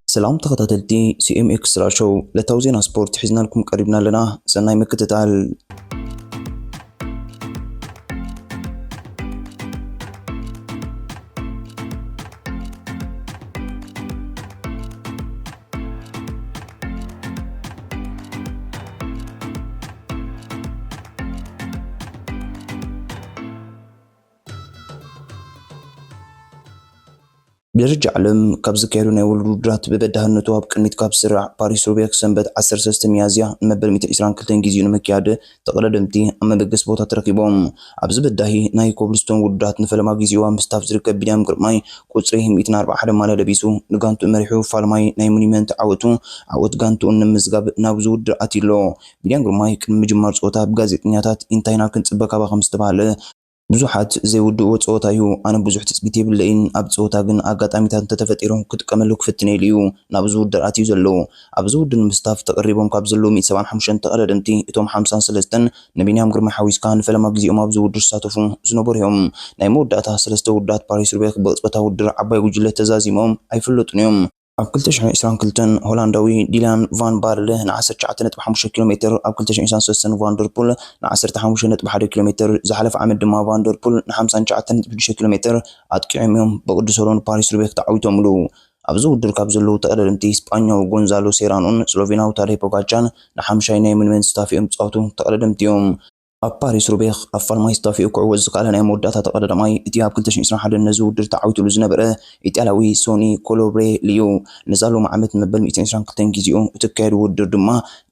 ሰላም ተኸታተልቲ ሲ ኤም ኤክስትራ ሾው፣ ዕለታዊ ዜና ስፖርት ሒዝናልኩም ቀሪብና ኣለና። ሰናይ ምክትታል። ብደረጃ ዓለም ካብ ዝካየዱ ናይ ወለዱ ውድድራት ብበዳህነቱ ኣብ ቅድሚት ካብ ዝስራዕ ፓሪስ ሩቤክ ሰንበት ዓሰርተ ሰለስተ ሚያዝያ ንመበል ሚእቲ ዕስራን ክልተን ግዜኡ ንምክያድ ተቐዳደምቲ ኣብ መበገሲ ቦታ ተረኺቦም። ኣብዚ በዳሂ ናይ ኮብልስቶን ውድድራት ንፈለማ ግዜኡ ኣብ ምስታፍ ዝርከብ ቢንያም ግርማይ ቁጽሪ ሚእትን ኣርባዓን ሓደን ማልያ ለቢሱ ንጋንትኡ መሪሑ ፋልማይ ናይ ሞኒመንት ዓወቱ ዓወት ጋንትኡን ንምምዝጋብ ናብዚ ውድድር ኣትዩ ኣሎ። ቢንያም ግርማይ ቅድሚ ምጅማር ጸወታ ብጋዜጠኛታት እንታይ ኢና ክንጽበ ካባኹም ዝተባህለ ብዙሓት ዘይውድእዎ ጸወታ እዩ። ኣነ ብዙሕ ትጽቢት የብለይን። ኣብ ጸወታ ግን ኣጋጣሚታት እንተተፈጢሩ ክጥቀመሉ ክፍትን ኢሉ እዩ ናብዚ ውድድር ኣትዩ ዘሎ። ኣብዚ ውድድር ንምስታፍ ተቐሪቦም ካብ ዘለዉ ሚእቲ ሰብዓን ሓሙሽተን ተቐዳደምቲ እቶም ሓምሳን ሰለስተን ንቢንያም ግርማይ ሓዊስካ ንፈለማ ግዜኦም ኣብዚ ውድድር ዝሳተፉ ዝነበሩ እዮም። ናይ መወዳእታ ሰለስተ ውድድራት ፓሪስ ሩቤክ ብቕጽበታዊ ውድድር ዓባይ ጉጅለ ተዛዚሞም ኣይፍለጡን እዮም። ኣብ ክልተ ሽሕን ዕስራን ክልተን ሆላንዳዊ ዲላን ቫን ባርለ ን ዓሰርተ ትሽዓተ ነጥቢ ሓሙሽተ ኪሎ ሜትር፣ ኣብ ክልተ ሽሕን ዕስራን ሰለስተን ቫንደርፑል ን ዓሰርተ ሓሙሽተ ነጥቢ ሓደ ኪሎ ሜትር፣ ዝሓለፈ ዓመት ድማ ቫንደርፑል ን ሓምሳን ትሽዓተን ነጥቢ ሽዱሽተ ኪሎ ሜትር ኣጥቂዖም እዮም ብቅዱስ ሶሎን ፓሪስ ሩቤክ ተዓዊቶምሉ። ኣብዚ ውድድር ካብ ዘለዉ ተቐዳደምቲ ስጳኛዊ ጎንዛሎ ሴራኖን ስሎቬናዊ ታዴ ፖጋቻን ንሓምሻይ ናይ ሞኒመንት ስታፍ እዮም ዝጻወቱ ተቐዳደምቲ እዮም። ኣብ ፓሪስ ሩቤክ ኣብ ፋልማይ ስታፊኡ ክዕወት ዝኸኣለ ናይ መወዳእታ ተቐዳዳማይ፣ እቲ ኣብ ክልተ ሽሕን ዕስራን ሓደን ነዚ ውድድር ተዓዊቱሉ ዝነበረ ኢጣልያዊ ሶኒ ኮሎብሬሊ እዩ። ነዛ ሎሚ ዓመት ንመበል ሚእትን ዕስራን ክልተን ግዜኡ እትካየድ ውድድር ድማ፣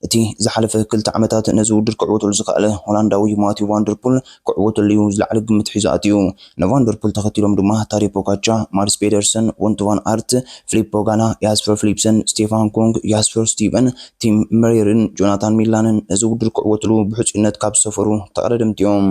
እቲ ዝሓለፈ ክልተ ዓመታት ነዚ ውድድር ክዕወተሉ ዝኸኣለ ሆላንዳዊ ማቲው ቫንደርፑል ክዕወተሉ እዩ ዝለዓለ ግምት ሒዙ ኣትዩ። ንቫንደርፑል ተኸቲሎም ድማ ታዴ ፖጋቻ፣ ማድስ ፔደርሰን፣ ዎንት ቫን ኣርት፣ ፊሊፕ ፖጋና፣ ያስፐር ፊሊፕሰን፣ ስቴፋን ኩንግ፣ ያስፐር ስቲቨን፣ ቲም መሬርን ጆናታን ሚላንን ነዚ ውድድር ክዕወትሉ ብሕጹይነት ካብ ዝሰፈሩ ተቐዳደምቲ እዮም።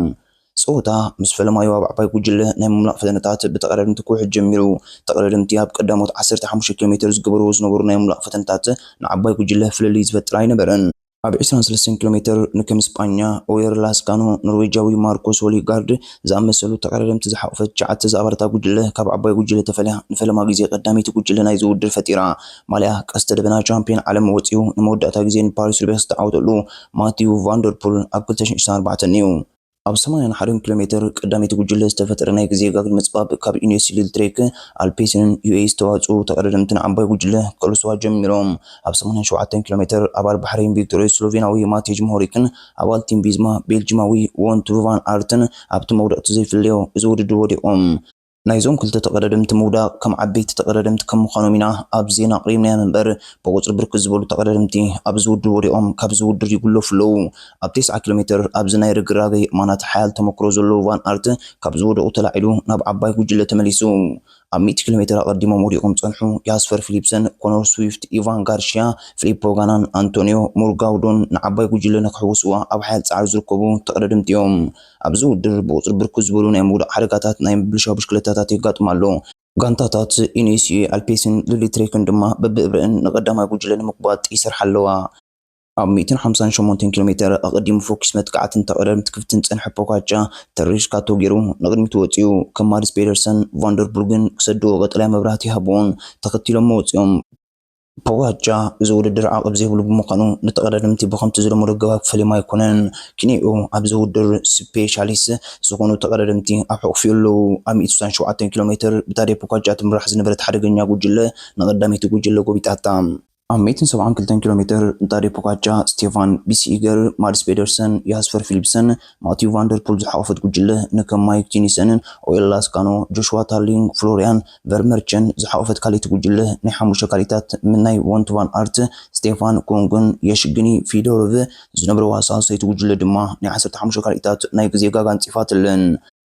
ጸወታ ምስ ፈለማዩ ኣብ ዓባይ ጉጅለ ናይ ምምላቕ ፈተነታት ብተቐዳደምቲ ክውሕድ ጀሚሩ። ተቐዳደምቲ ኣብ ቀዳሞት ዓሰርተ ሓሙሽተ ኪሎ ሜትር ዝገበርዎ ዝነበሩ ናይ ምምላቕ ፈተነታት ንዓባይ ጉጅለ ፍልልይ ዝፈጥር ኣይነበረን። ኣብ ዕስራን ሰለስተን ኪሎ ሜትር ንከም ስጳኛ ኦየር ላስካኖ፣ ኖርዌጃዊ ማርኮስ ሆሊጋርድ ዝኣመሰሉ ተቐዳደምቲ ዝሓቖፈት ትሽዓተ ዝኣባላታ ጉጅለ ካብ ዓባይ ጉጅለ ተፈልያ ንፈለማ ግዜ ቀዳመይቲ ጉጅለ ናይዚ ውድድር ፈጢራ። ማልያ ቀስተ ደበና ቻምፒዮን ዓለም ወጺኡ ንመወዳእታ ግዜ ንፓሪስ ሩቤክ ዝተዓወተሉ ማቲው ቫንደርፑል ኣብ ክልተ ሽሕን ዕስራን ኣርባዕተን እዩ። ኣብ ሰማንያን ሓደን ኪሎ ሜትር ቀዳመይቲ ጉጅለ ዝተፈጠረ ናይ ግዜ ጋግ ምጽባብ ካብ ኢኔሲ ሊልትሬክ ኣልፔሲንን ዩ ኤ ኢ ዝተዋጽኡ ተቐዳደምትን ዓባይ ጉጅለ ክቅልስዋ ጀሚሮም። ኣብ ሰማንያን ሸውዓተን ኪሎ ሜትር ኣባል ባሕሬን ቪክቶሪያ ስሎቬናዊ ማቴጅ ሞሆሪክን ኣባል ቲም ቪዝማ ቤልጂማዊ ዎንት ቫን ኣርትን ኣብቲ መውደቕቲ ዘይፍለዮ እዚ ውድድር ወዲቖም። ናይዞም ክልተ ተቐዳደምቲ ምውዳቕ ከም ዓበይቲ ተቐዳደምቲ ከም ምዃኖም ኢና ኣብ ዜና ኣቕሪብናዮም እምበር፣ ብቑጽሪ ብርክት ዝበሉ ተቐዳደምቲ ኣብዚ ውድድር ወዲቖም ካብዚ ውድድር ይጉለፉ ኣለዉ። ኣብ ተስዓ ኪሎ ሜትር ኣብዚ ናይ ርግራገ የእማናት ሓያል ተመክሮ ዘለዎ ቫን ኣርት ካብ ዝወደቑ ተላዒሉ ናብ ዓባይ ጉጅለ ተመሊሱ። ኣብ ሚእቲ ኪሎ ሜትር ኣቐዲሞም ወዲቖም ዝጸንሑ ያስፐር ፊሊፕሰን፣ ኮኖር ስዊፍት፣ ኢቫን ጋርሽያ፣ ፊሊፕ ፖጋናን ኣንቶኒዮ ሙርጋውዶን ንዓባይ ጉጅለ ንክሕውስዋ ኣብ ሓያል ጻዕሪ ዝርከቡ ተቐዳደምቲ እዮም። ኣብዚ ውድድር ብቑጽሪ ብርክት ዝበሉ ናይ ምውዳቕ ሓደጋታት ናይ ምብልሻው ብሽክለታታት የጋጥም ኣሎ። ጋንታታት ኢኔስዩ ኣልፔሲን ሊልትሬክን ድማ በብእብረእን ንቐዳማይ ጉጅለ ንምጉባጥ ይሰርሓ ኣለዋ። ኣብ ሚእትን ሓምሳን ሸሞንተን ኪሎ ሜትር ኣቐዲሙ ፎኪስ መጥቃዕትን ተቐዳደምቲ ክፍትን ዝጸንሐ ፖጋቻ ተሪር ሽካቶ ገይሩ ንቕድሚት ወጺኡ፣ ከም ማድስ ፔደርሰን፣ ቫንደርቡርግን ክሰድዎ ቀጠልያ መብራህቲ ይሃብዎን ተኸቲሎሞ ወጺኦም። ፖጋቻ እዚ ውድድር ዓቐብ ዘይብሉ ብምዃኑ፣ ንተቐዳደምቲ ብኸምቲ ዝለመዶ ኣገባብ ክፈልዮም ኣይኮነን። ክልቲኡ ኣብዚ ውድድር ስፔሻሊስት ዝኾኑ ተቐዳደምቲ ኣብ ሕቑፉ ኣለዉ። ኣብ ሚእቲ ስሳን ሸውዓተን ኪሎ ሜትር ብታዴ ፖጋቻ ትምራሕ ዝነበረት ሓደገኛ ጉጅለ ንቐዳመይቲ ጉጅለ ጎቢጣታ። ኣብ ሚእትን ሰብዓን ክልተን ኪሎ ሜትር ንታዴ ፖጋቻ፣ ስቴፋን ቢሲገር፣ ማድስ ፔደርሰን፣ ያስፐር ፊሊፕሰን፣ ማቲው ቫንደርፑል ዝሓቖፈት ጉጅለ ንከም ማይክ ቲኒሰንን ኦኤል ላስካኖ፣ ጆሽዋ ታርሊንግ፣ ፍሎሪያን ቨርመርቸን ዝሓቖፈት ካልኣይቲ ጉጅለ ናይ ሓሙሽተ ካልኢታት፣ ናይ ዎንት ቫን ኣርት፣ ስቴፋን ኮንግን የሽግኒ ፊዶሮቭ ዝነበርዋ ሳልሰይቲ ጉጅለ ድማ ናይ ዓሰርተ ሓሙሽተ ካልኢታት ናይ ግዜ ጋግ ኣንጺፋትለን።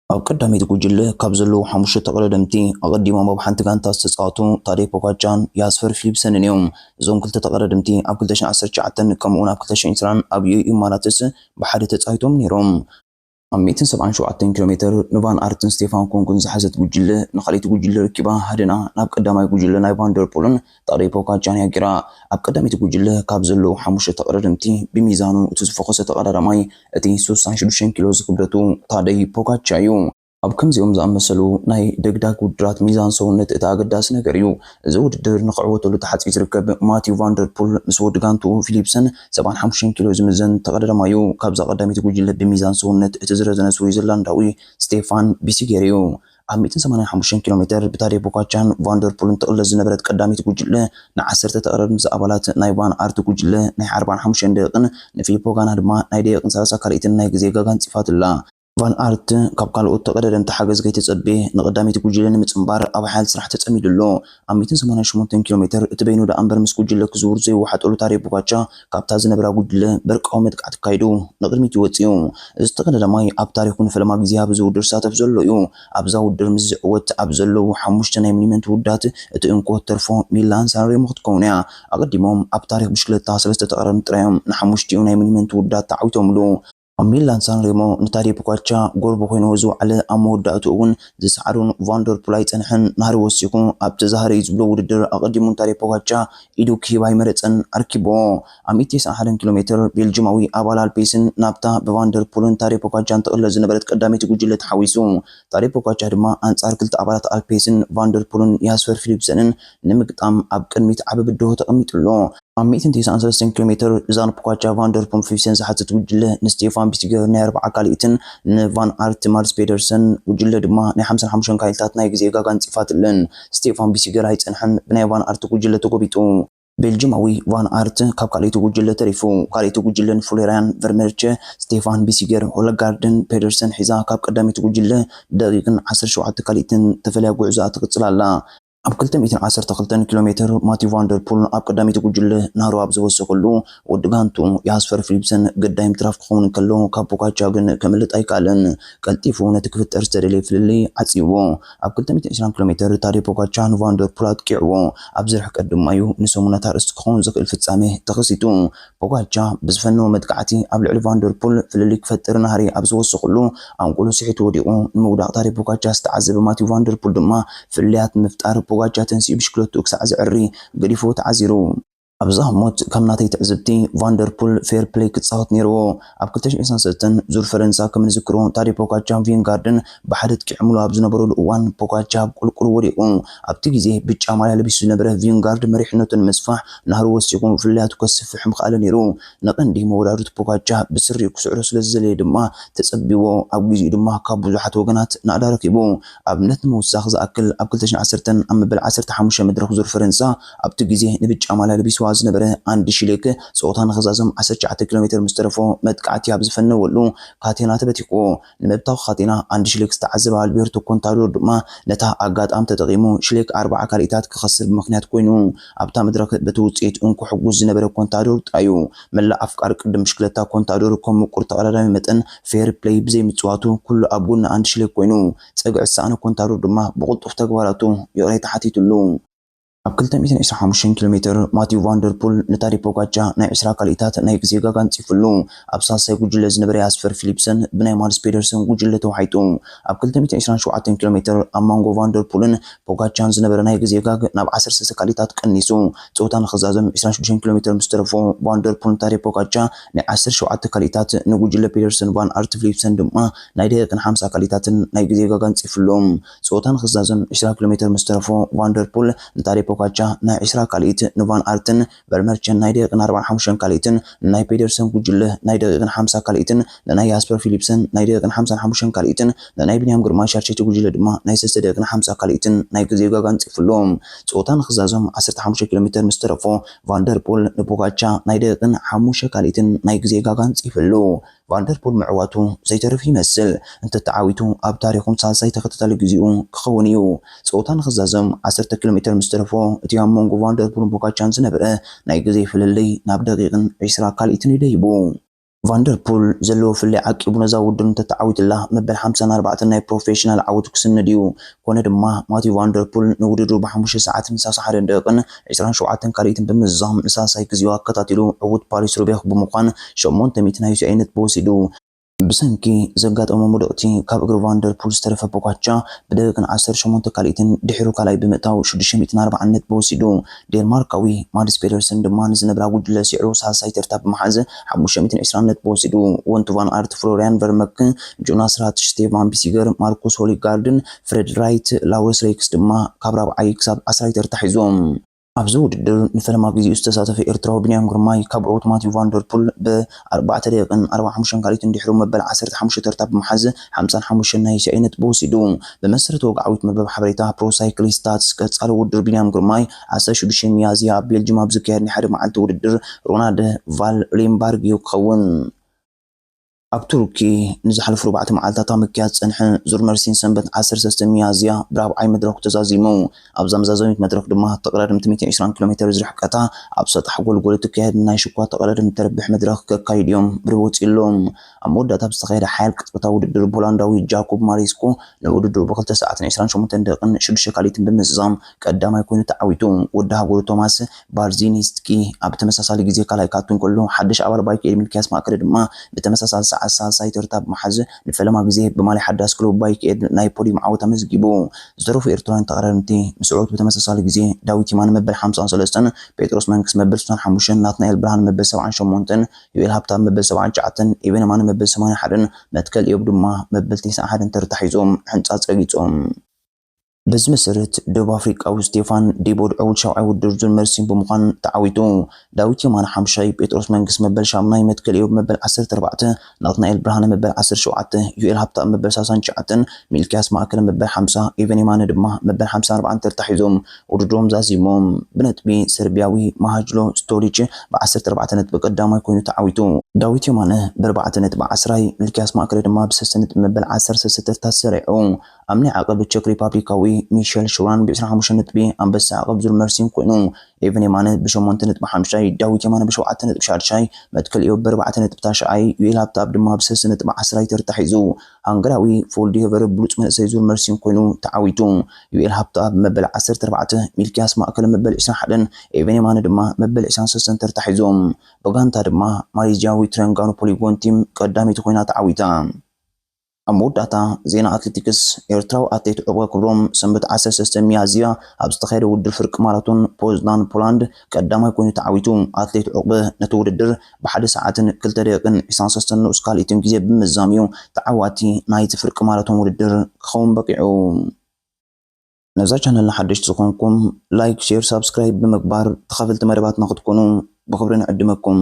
ኣብ ቀዳመይቲ ጉጅለ ካብ ዘለዉ ሓሙሽተ ተቐዳደምቲ ኣቐዲሞም ኣብ ሓንቲ ጋንታ ዝተጻወቱ ታዴ ፖጋቻን ያስፐር ፊሊፕሰንን እዮም። እዞም ክልተ ተቐዳደምቲ ኣብ ክልተ ሽሕን ዓሰርተ ትሽዓተን ከምኡውን ኣብ ክልተ ሽሕን ዕስራን ኣብ ዩ ኤ ኢ ኢማራትስ ብሓደ ተጻዊቶም ነይሮም። ኣብ ሚእትን ሰብዓን ሸውዓተን ኪሎ ሜትር ንቫን ኣርትን ስቴፋን ኮንግን ዝሓዘት ጉጅለ ንኻልኣይቲ ጉጅለ ረኪባ ሃድና ናብ ቀዳማይ ጉጅለ ናይ ቫንደርፖልን ታዴ ፖጋቻን ያጊራ። ኣብ ቀዳመይቲ ጉጅለ ካብ ዘለዉ ሓሙሽተ ተቐዳደምቲ ብሚዛኑ እቲ ዝፈኾሰ ተቐዳዳማይ እቲ ስሳን ሽዱሽተን ኪሎ ዝክብደቱ ታዴ ፖጋቻ እዩ። ኣብ ከምዚኦም ዝኣመሰሉ ናይ ደግዳግ ውድድራት ሚዛን ሰውነት እቲ ኣገዳሲ ነገር እዩ። እዚ ውድድር ንኽዕወተሉ ተሓጺዩ ዝርከብ ማቲው ቫንደርፑል ምስ ወዲ ጋንቱ ፊሊፕሰን ሰብዓን ሓሙሽተን ኪሎ ዝምዘን ተቐዳዳማይ እዩ። ካብዛ ቀዳመይቲ ጉጅለ ብሚዛን ሰውነት እቲ ዝረዘነ ስዊዘርላንዳዊ ስቴፋን ቢሲጌር እዩ። ኣብ ሚእትን ሰማንያን ሓሙሽተን ኪሎ ሜተር ብታዴ ፖጋቻን ቫንደርፑልን ትቕለስ ዝነበረት ቀዳመይቲ ጉጅለ ንዓሰርተ ተቐዳደምቲ ኣባላት ናይ ቫን ኣርት ጉጅለ ናይ ኣርባዓን ሓሙሽተን ደቂቕን ንፊሊፕ ፖጋና ድማ ናይ ደቂቕን ሰላሳ ካልኢትን ናይ ግዜ ጋጋ ኣንጺፋትላ። ቫን ኣርት ካብ ካልኦት ተቐዳደምቲ ሓገዝ ከይተጸበየ ንቐዳመይቲ ጉጅለ ንምጽንባር ኣብ ሓያል ስራሕ ተጸሚዱ ኣሎ። ኣብ ሚእትን ሰማንያን ሸሞንተን ኪሎ ሜተር እቲ በይኑ ደኣ እምበር ምስ ጉጅለ ክዝውር ዘይወሓጠሉ ታዴ ፖጋቻ ካብታ ዝነበራ ጉጅለ በርቃዊ መጥቃዕቲ ኣካይዱ ንቕድሚት ይወጽእ እዩ። እዚ ተቐዳዳማይ ኣብ ታሪኹ ንፈለማ ግዜ ኣብዚ ውድድር ዝሳተፍ ዘሎ እዩ። ኣብዛ ውድድር ምስ ዝዕወት ኣብ ዘለዉ ሓሙሽተ ናይ ሚኒመንት ውዳት እቲ እንኮ ተርፎ ሚላን ሳንሬሞ ክትከውን እያ። ኣቐዲሞም ኣብ ታሪኽ ብሽክለታ ሰለስተ ተቐዳደምቲ ጥራይ እዮም ንሓሙሽቲኡ ናይ ሚኒመንት ውዳት ተዓዊቶምሉ። ኣብ ሚላን ሳንሬሞ ንታዴ ፖጋቻ ጎርቦ ኮይኑ ዝወዓለ ኣብ መወዳእትኡ እውን ዝሰዓሩን ቫንደርፑል ኣይጸንሐን። ናህሪ ወሲኹ ኣብቲ ዛህሪ ዝብሎ ውድድር ኣቐዲሙ ንታዴ ፖጋቻ ኢዱ ክሂብ ኣይመረጸን ኣርኪቦ። ኣብ ሚእቲ ተስዓን ሓደን ኪሎ ሜተር ቤልጅማዊ ኣባል ኣልፔስን ናብታ ብቫንደርፑልን ታዴ ፖጋቻን ትቕለስ ዝነበረት ቀዳመይቲ ጉጅለ ተሓዊሱ። ታዴ ፖጋቻ ድማ ኣንጻር ክልተ ኣባላት ኣልፔስን ቫንደርፑልን ያስፐር ፊሊፕሰንን ንምግጣም ኣብ ቅድሚት ዓቢ ብድሆ ተቐሚጡ ኣሎ። ኣብ ሚእትን ተስዓን ሰለስተን ኪሎ ሜተር እዛ ንፖጋቻ ቫንደርፑል ፊሊፕሰን ዝሓዘት ጉጅለ ንስቴፋን ቢሲገር ናይ ኣርብዓ ካልኢትን ንቫን ኣርት ማድስ ፔደርሰን ጉጅለ ድማ ናይ ሓምሳን ሓሙሽተን ካልኢታት ናይ ግዜ ጋጋ ኣንጺፋትለን። ስቴፋን ቢሲገር ኣይጸንሐን፣ ብናይ ቫን ኣርት ጉጅለ ተጎቢጡ። ቤልጅማዊ ቫን ኣርት ካብ ካልኣይቲ ጉጅለ ተሪፉ። ካልኣይቲ ጉጅለ ንፍሎርያን ቨርመርቸ፣ ስቴፋን ቢሲገር፣ ሆለጋርድን ፔደርሰን ሒዛ ካብ ቀዳመይቲ ጉጅለ ደቂቕን ዓሰርተ ሸውዓተ ካልኢትን ተፈልያ ጉዕዞኣ ትቕጽል ኣላ። ኣብ ክልተ ሚእትን ዓሰርተ ክልተን ኪሎ ሜተር ማቲው ቫንደርፑል ኣብ ቀዳመይቲ ጉጅለ ናህሩ ኣብ ዝወሰኸሉ፣ ወዲ ጋንቱ ያስፐር ፊሊፕሰን ገዳይ ምትራፍ ክኸውን እንከሎ፣ ካብ ፖጋቻ ግን ከምልጥ ኣይከኣለን። ቀልጢፉ ነቲ ክፍጠር ዝተደለየ ፍልልይ ዓጽይዎ። ኣብ ክልተ ሚእትን ዕስራን ኪሎ ሜተር ታዴ ፖጋቻ ንቫንደርፑል ኣጥቂዕዎ። ኣብዚ ርሕቀት ድማ እዩ ንሰሙናት ኣርእስቲ ክኸውን ዝኽእል ፍጻሜ ተኸሲቱ። ፖጋቻ ብዝፈነወ መጥቃዕቲ ኣብ ልዕሊ ቫንደርፑል ፍልልይ ክፈጥር ናህሪ ኣብ ዝወሰኸሉ፣ ኣንጎሉ ስሒቱ ወዲቑ ንምውዳቕ ታዴ ፖጋቻ ዝተዓዘበ ማቲው ቫንደርፑል ድማ ፍልልያት ንምፍጣር ፖጋቻ ተንሲኡ ብሽክለትኡ ክሳዕ ዘዕሪ ገዲፍዎ ተዓዚሩ። ኣብዛ ህሞት ከም ናተይ ትዕዝብቲ ቫንደርፑል ፌር ፕሌይ ክጻወት ነይርዎ። ኣብ ክልተ ሽሕን ሰለስተን ዙር ፈረንሳ ከም ንዝክሮ ታዴ ፖጋቻን ቪንጋርድን ብሓደ ጥቂዖምሉ ኣብ ዝነበሩሉ እዋን ፖጋቻ ኣብ ቁልቁል ወዲቑ። ኣብቲ ግዜ ብጫ ማልያ ለቢሱ ዝነበረ ቪንጋርድ መሪሕነቱ ንምስፋሕ ናህሩ ወሲኹ ፍልልያቱ ከስፍሕ ምኽኣለ ነይሩ። ንቐንዲ መወዳድርቲ ፖጋቻ ብስሪኡ ክስዕሮ ስለ ዝደለየ ድማ ተጸቢዎ። ኣብ ግዜኡ ድማ ካብ ብዙሓት ወገናት ናእዳ ረኺቡ። ኣብነት ንምውሳኽ ዝኣክል ኣብ ክልተ ሽሕን ዓሰርተን ኣብ መበል ዓሰርተ ሓሙሽተ መድረኽ ዙር ፈረንሳ ኣብቲ ግዜ ንብጫ ማልያ ለቢስዋ ዝነበረ ኣንዲ ሽሌክ ጸወታ ንኽዛዘም ዓሰርተ ትሽዓተ ኪሎ ሜተር ምስ ተረፎ መጥቃዕቲ ኣብ ዝፈነወሉ ካቴና ተበቲኽዎ። ንምብታኹ ካቴና ኣንዲ ሽሌክ ዝተዓዘበ ኣልቤርቶ ኮንታዶር ድማ ነታ ኣጋጣሚ ተጠቒሙ ሽሌክ ኣርብዓ ካልኢታት ክኸስር ብምኽንያት ኮይኑ። ኣብታ መድረኽ በቲ ውጽኢት እንኮ ሕጉስ ዝነበረ ኮንታዶር ጥራይ እዩ። መላእ ኣፍቃሪ ቅድድም ብሽክለታ ኮንታዶር ከም ምቁር ተቐዳዳሚ መጠን ፌር ፕሌይ ብዘይምጽዋቱ ኩሉ ኣብ ጎኒ ኣንዲ ሽሌክ ኮይኑ። ጸግዒ ዝሰኣነ ኮንታዶር ድማ ብቕልጡፍ ተግባራቱ ይቕሬታ ሓቲቱሉ። ኣብ ክልተ ሚእትን ዕስራን ሓሙሽተን ኪሎ ሜተር ማቲው ቫንደርፑል ንታዴ ፖጋቻ ናይ ዕስራ ካልኢታት ናይ ግዜ ጋጋ ኣንጺፉሉ። ኣብ ሳልሳይ ጉጅለ ዝነበረ ያስፐር ፊሊፕሰን ብናይ ማድስ ፔደርሰን ጉጅለ ተዋሒጡ። ኣብ ክልተ ሚእትን ዕስራን ሸውዓተን ኪሎ ሜተር ኣብ መንጎ ቫንደርፑልን ፖጋቻን ዝነበረ ናይ ግዜ ጋግ ናብ ዓሰርተ ሰለስተ ካልኢታት ቀኒሱ። ጸወታ ንኽዛዘም ዕስራን ሽዱሽተን ኪሎ ሜተር ምስ ተረፎ ቫንደርፑል ንታዴ ፖጋቻ ናይ ዓሰርተ ሸውዓተ ካልኢታት ንጉጅለ ፔደርሰን ቫን ኣርት ፊሊፕሰን ድማ ናይ ደቂቕን ሓምሳ ካልኢታትን ናይ ግዜ ጋግ ኣንጺፉሎም። ጸወታ ንኽዛዘም ዕስራ ኪሎ ሜተር ምስ ተረፎ ቫንደርፑል ንታዴ ፖጋቻ ናይ ዕስራ ካልኢት ንቫን ኣርትን ቨርመርቸን ናይ ደቂቕን ኣርባዓን ሓሙሽተን ካልኢትን ንናይ ፔደርሰን ጉጅለ ናይ ደቂቕን ሓምሳ ካልኢትን ንናይ ያስፐር ፊሊፕሰን ናይ ደቂቕን ሓምሳን ሓሙሽተን ካልኢትን ንናይ ቢንያም ግርማ ሻርቸቲ ጉጅለ ድማ ናይ ሰለስተ ደቂቕን ሓምሳ ካልኢትን ናይ ግዜ ጋግ ኣንጺፉሎም። ጸወታ ንኽዛዘም ዓሰርተ ሓሙሽተ ኪሎ ሜተር ምስ ተረፎ ቫንደርፑል ንፖጋቻ ናይ ደቂቕን ሓሙሽተ ካልኢትን ናይ ግዜ ጋግ ኣንጺፉሉ። ቫንደርፑል ምዕዋቱ ዘይተርፍ ይመስል። እንተተዓዊቱ ኣብ ታሪኹ ሳልሳይ ተኸታታሊ ግዜኡ ክኸውን እዩ። ጸወታ ንኽዛዘም ዓሰርተ ኪሎ ሜተር ምስ ተረፎ እቲ ኣብ መንጎ ቫንደርፑልን ፖጋቻን ዝነበረ ናይ ግዜ ፍልልይ ናብ ደቂቕን ዕስራ ካልኢትን እዩ ደይቡ። ቫንደርፑል ዘለዎ ፍልልይ ዓቂቡ ነዛ ውድድር እንተተዓዊትላ መበል ሓምሳን ኣርባዕተን ናይ ፕሮፌሽናል ዓወቱ ክስንድ እዩ። ኮነ ድማ ማቲው ቫንደርፑል ንውድድሩ ብሓሙሽተ ሰዓትን ሰላሳ ሓደን ደቂቕን ዕስራን ሸውዓተን ካልኢትን ብምዝዛም ንሳልሳይ ግዜኡ ኣከታቲሉ ዕዉት ፓሪስ ሩቤክ ብምዃን ሸሞንተ ሚእቲ ናይ ዩሲኣይ ነጥቢ ወሲዱ። ብሰንኪ ዘጋጠሞም ውድቕቲ ካብ እግሪ ቫንደርፑል ዝተረፈ ፖጋቻ ብደቂቕን ዓሰርተ ሸሞንተ ካልኢትን ድሒሩ ካልኣይ ብምእታው ሽዱሽተ ሚእትን ኣርባዓን ነጥቢ ወሲዱ። ዴንማርካዊ ማድስ ፔደርሰን ድማ ንዝነብራ ጉጅለ ስዒሩ ሳልሳይ ተርታ ብምሓዝ ሓሙሽተ ሚእትን ዕስራን ነጥቢ ወሲዱ። ወንቱ ቫን ኣርት፣ ፍሎሪያን ቨርመክ፣ ጆናስ ራትሽ፣ ስቴቫን ቢሲገር፣ ማርኩስ ሆሊጋርድን ፍሬድ ራይት፣ ላውረስ ሬክስ ድማ ካብ ራብዓይ ክሳብ ዓስራይ ተርታ ሒዞም። ኣብዚ ውድድር ንፈለማ ግዜኡ ዝተሳተፈ ኤርትራዊ ቢንያም ግርማይ ካብ ዕዉት ማቲው ቫንደርፑል ብኣርባዕተ ደቂቕን ኣርባዓ ሓሙሽተን ካልኢትን ድሕሩ መበል ዓሰርተ ሓሙሽተ ተርታ ብምሓዝ ሓምሳን ሓሙሽተን ናይ ሲኣይ ነጥቢ ወሲዱ። ብመሰረት ወግዓዊት መርበብ ሓበሬታ ፕሮ ሳይክሊስት ስታትስ ቀጻሊ ውድድር ቢንያም ግርማይ ዓሰርተ ሽዱሽተ ሚያዝያ ኣብ ቤልጅም ኣብ ዝካየድ ናይ ሓደ መዓልቲ ውድድር ሮናልድ ቫን ሊንባርግ እዩ ክኸውን። ኣብ ቱርኪ ንዝሓለፉ ኣርባዕተ መዓልታት ኣብ ምክያድ ዝጸንሐ ዙር መርሲን ሰንበት ዓሰርተ ሰለስተ ሚያዝያ ብራብዓይ መድረኹ ተዛዚሙ። ኣብዛ መዛዘሚት መድረኽ ድማ ተቐዳደምቲ ሚእትን ዕስራን ኪሎ ሜተር ዝርሕቀታ ኣብ ሰጣሕ ጎልጎል እትካየድ ናይ ሽኳ ተቐዳደምቲ ተረብሕ መድረኽ ከካይዱ እዮም ብርቡጽ ኢሎም። ኣብ መወዳእታ ኣብ ዝተኻየደ ሓያል ቅጽበታዊ ውድድር ፖላንዳዊ ጃኮብ ማሪስኮ ንውድድሩ ብክልተ ሰዓትን ዕስራን ሸሞንተን ደቂቕን ሽዱሽተ ካልኢትን ብምዝዛም ቀዳማይ ኮይኑ ተዓዊቱ። ወዲ ሃገሩ ቶማስ ባርዚኒስኪ ኣብ ተመሳሳሊ ግዜ ካልኣይ ክኣቱ እንከሎ፣ ሓድሽ ኣባል ባይክ ኤድ ሚልክያስ ማእከለ ድማ ብተመሳሳሊ ሰዓት ሳልሳይ ተርታ ብምሓዝ ንፈለማ ግዜ ብማልያ ሓዳስ ክለቡ ባይክ ኤድ ናይ ፖዲየም ዓወት ኣመዝጊቡ። ዝተረፉ ኤርትራውያን ተቐዳደምቲ ምስ ዕወት ብተመሳሳሊ ግዜ ዳዊት ይማነ መበል ሓምሳን ሰለስተን፣ ጴጥሮስ መንግስ መበል ስሳን ሓሙሽተን፣ ናትናኤል ብርሃን መበል ሰብዓን ሸሞንተን፣ ዮኤል ሃብታም መበል ሰብዓን ትሽዓተን፣ ኤቨን የማነ መበል ሰማንያ ሓደን፣ መትከል እዮብ ድማ መበል ተስዓን ሓደን ተርታ ሒዞም ሕንጻጽ ረጊጾም። በዚ መሰረት ደቡብ ኣፍሪቃዊ ስቴፋን ዲቦድ ዕዉት ሻብዓይ ውድድር ዙር መርሲን ብምዃን ተዓዊቱ። ዳዊት የማነ ሓምሻይ፣ ጴጥሮስ መንግስ መበል ሻምናይ፣ መትከል እዮብ መበል ዓሰርተ ኣርባዕተ፣ ናትናኤል ብርሃነ መበል ዓሰርተ ሸውዓተ፣ ዮኤል ሃብታም መበል ሰላሳን ትሽዓተን፣ ሚልክያስ ማእከለ መበል ሓምሳ፣ ኤቨን የማነ ድማ መበል ሓምሳን ኣርባዓን ተርታ ሒዞም ውድድሮም ዛዚሞም። ብነጥቢ ሰርቢያዊ ማሃጅሎ ስቶሊች ብዓሰርተ ኣርባዕተ ነጥቢ ቀዳማይ ኮይኑ ተዓዊቱ። ዳዊት የማነ ብኣርባዕተ ነጥቢ ዓስራይ፣ ሚልክያስ ማእከለ ድማ ብሰለስተ ነጥቢ መበል ዓሰርተ ሰለስተ ተርታ ተሰሪዑ። ኣብ ናይ ዓቐብ ቸክ ሪፓብሊካዊ ሚሸል ሽራን ብዕስራን ሓሙሽተን ነጥቢ ኣንበሳ ዓቐብ ዙር መርሲን ኮይኑ፣ ኤቨን የማነ ብሸሞንተ ነጥቢ ሓምሻይ፣ ዳዊት የማነ ብሸውዓተ ነጥቢ ሻድሻይ፣ መትከል እዮብ ብኣርባዕተ ነጥቢ ታሽዓይ፣ ዩኤል ሃብተኣብ ድማ ብሰለስተ ነጥቢ ዓስራይ ተርታ ሒዙ። ሃንገራዊ ፎልድ ሄቨር ብሉጽ መንእሰይ ዙር መርሲን ኮይኑ ተዓዊቱ። ዩኤል ሃብተኣብ መበል ዓሰርተ ኣርባዕተ፣ ሚልክያስ ማእከለ መበል ዕስራን ሓደን፣ ኤቨን የማነ ድማ መበል ዕስራን ሰለስተን ተርታ ሒዞም። ብጋንታ ድማ ማሌዥያዊት ትረንጋኑ ፖሊጎን ቲም ቀዳመይቲ ኮይና ተዓዊታ። ኣብ መወዳእታ ዜና ኣትሌቲክስ፣ ኤርትራዊ ኣትሌት ዑቕበ ክብሮም ሰንበት ዓሰርተ ሰለስተ ሚያዝያ ኣብ ዝተኻየደ ውድድር ፍርቂ ማራቶን ፖዝናን ፖላንድ ቀዳማይ ኮይኑ ተዓዊቱ። ኣትሌት ዑቕበ ነቲ ውድድር ብሓደ ሰዓትን ክልተ ደቂቕን ዕስራን ሰለስተን ንኡስ ካልኢትን ግዜ ብምዝዛም እዩ ተዓዋቲ ናይቲ ፍርቂ ማራቶን ውድድር ክኸውን በቂዑ። ነዛ ቻነል ሓደሽቲ ዝኾንኩም ላይክ፣ ሼር፣ ሳብስክራይብ ብምግባር ተኻፈልቲ መደባትና ክትኮኑ ብኽብሪ ንዕድመኩም።